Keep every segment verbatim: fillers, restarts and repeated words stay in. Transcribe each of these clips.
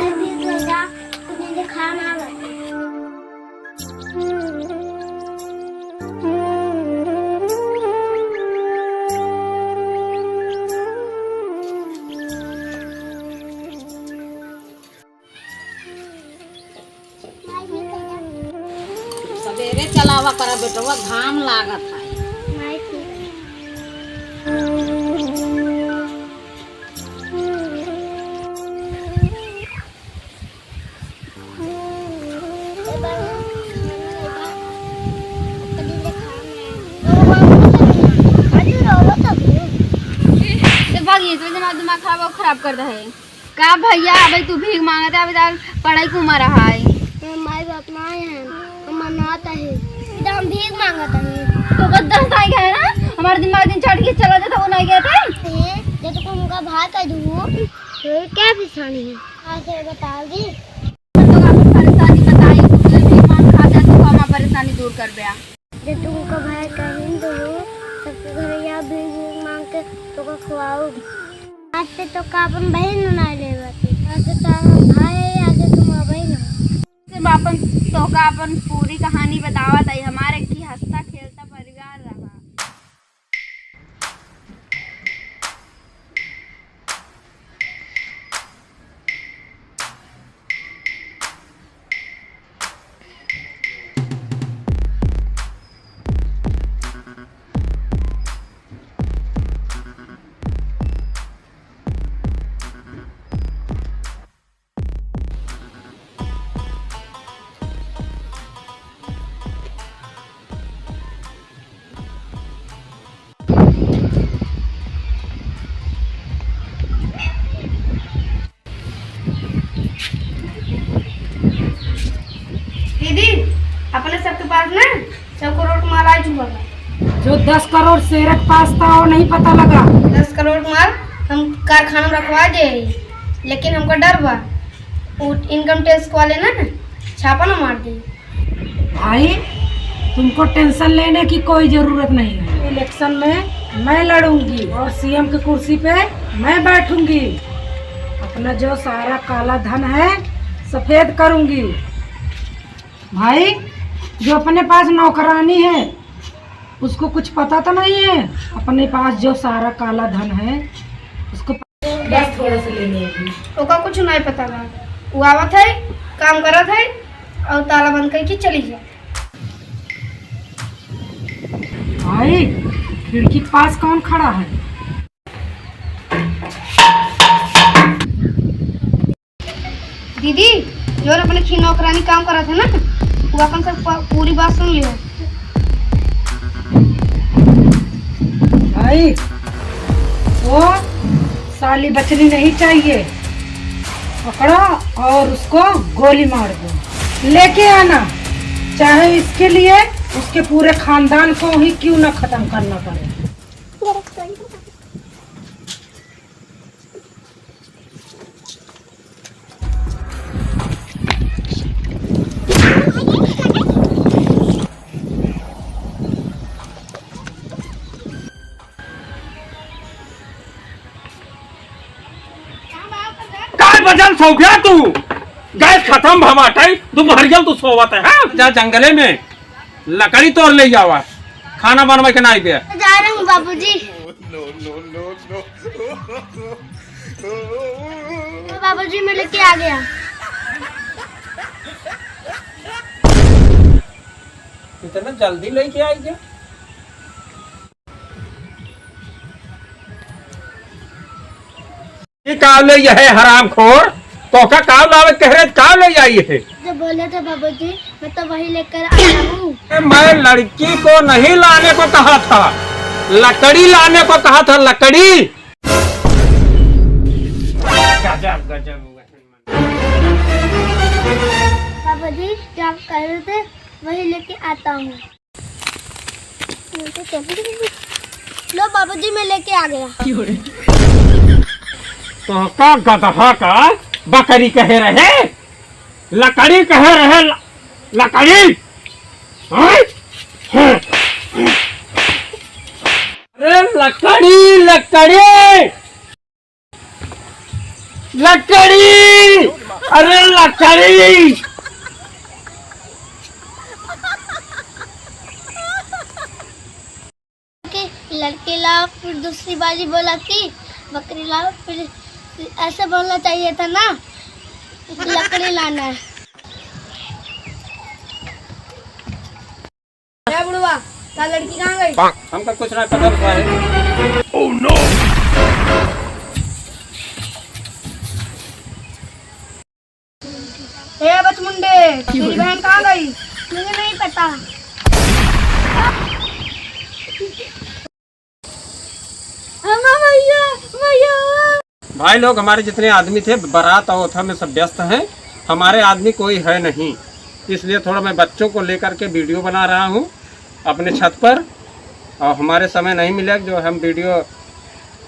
अभी तो जा, तूने देखा ना। सबेरे चलावा करा बेटवा, घाम लागत है। ए, भाग, ये तो दिमाग, दिमाग खराब, खराब कर दे है। का भैया, अबे तू भीख मांगत है, अबे तार पढ़ाई के उम्र है। हमार माई बाप ना आए हैं, हम अनाथ है, इधर हम भीख मांगत है। तो बस दस तारीख है ना, हमारे दिमाग दिन चढ़ के चला जाता, वो नहीं गया था। ए, जब तुम उनका भाई कह दूँ, तो क्या परेशानी है? ऐसे बताओगी? तो अपन परेशानी बताई, कुछ भी मान खा जाए तो हम परेशानी दूर कर दे। जे तुमको भाई का हिंदू हो, सबके घर या भी मांग के तोका खवाओ। आज से तोका अपन बहिन बनाए ले बाटे। आज से तारा भाई है, आज से तुम बहिन हो। सिर्फ अपन तोका अपन पूरी कहानी बतावत है, हमारे की हंसता खेलता परिवार रहा। दीदी, अपने सबके पास ना सौ करोड़ क माल आ चुका बा। जो दस करोड़ शेरक पास था, वो नहीं पता लगा। दस करोड़ क माल हम कारखाना में रखवा दे, लेकिन हमका डर बा, वो income tax वाले ना छापा ना मार दे। भाई, तुमको tension लेने की कोई जरूरत नहीं है। Election में मैं लड़ूंगी और सीएम की कुर्सी पे मैं बैठूंगी। अपना जो सारा काला धन है, सफेद करूंगी। भाई, जो अपने पास नौकरानी है, उसको कुछ पता तो नहीं है? अपने पास जो सारा काला धन है, उसको बस थोड़ा सा ले लो अभी। ओका कुछ नहीं पता बा। वो आवत है, काम करत है और ताला बंद करके चली जाए। भाई, खिड़की के पास कौन खड़ा है? दीदी, जो अपने खी नौकरानी काम करत है ना, वो अपन सब प-, पूरी बात सुन लियो। भाई, वो साली बचनी नहीं चाहिए। पकड़ो और उसको गोली मार दो। लेके आना, चाहे इसके लिए उसके पूरे खानदान को ही क्यों ना खत्म करना पड़े। काय बजल सौख्या तू? गैस खतम भवा टाइम, दोपहरिया तू सोवत है, हाँ? जा जंगले में लकड़ी तोड़ ले जावा, खाना बनवा के नाई दे। जा रहे हूँ बाबूजी। बाबूजी, मैं लेके आ गया। इतना जल्दी लेके आई क्या? ये काव ले ये है हरामखोर, तोका काव लावे कह रहे, काव ले आई है? जो बोले थे बाबूजी, मैं तो वही लेकर आया हूँ। ए, मैं लड़की को नहीं लाने को कहा था, लकड़ी लाने को कहा था, लकड़ी। गजब, गजब हुआ। बाबूजी, जो आप कह रहे थे, वही लेके आता हूँ। लो बाबूजी, मैं लेके आ गया। तो का गदहा का बकरी कहे रहे, लकड़ी कहे रहे, ल-, लकड़ी। हाँ? अरे लकड़ी। लकड़ी, लकड़ी, अरे लकड़ी। कि लड़की लाओ, फिर दूसरी बाजी बोला कि बकरी लाओ, फिर ऐसे बोलना चाहिए था ना, लकड़ी लाना है। ए बुढ़वा, का लड़की कहाँ गई? हमका कुछ ना पता साहब। ए बचमुंडे, तेरी बहन कहाँ गई? मुझे नहीं पता। अम्मा, भैया, भैया। भाई लोग, हमारे जितने आदमी थे बारात और ओथा में सब व्यस्त हैं, हमारे आदमी कोई है नहीं, इसलिए थोड़ा मैं बच्चों को लेकर के वीडियो बना रहा हूँ अपने छत पर। और हमारे समय नहीं मिला जो हम वीडियो,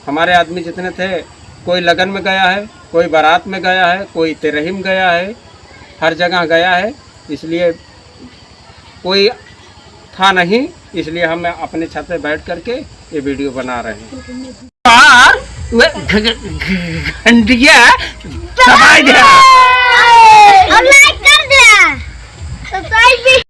हमारे आदमी जितने थे, कोई लगन में गया है, कोई बारात में गया है, कोई तेरही में गया है, हर जगह गया है, इसलिए कोई था नहीं, इसलिए हम अपने छत पे बैठ करके ये वीडियो बना रहे हैं। यार, वो घ-, घ-, घ-, घंटिया दबाई दे। और लाइक कर दे, सब्सक्राइब भी।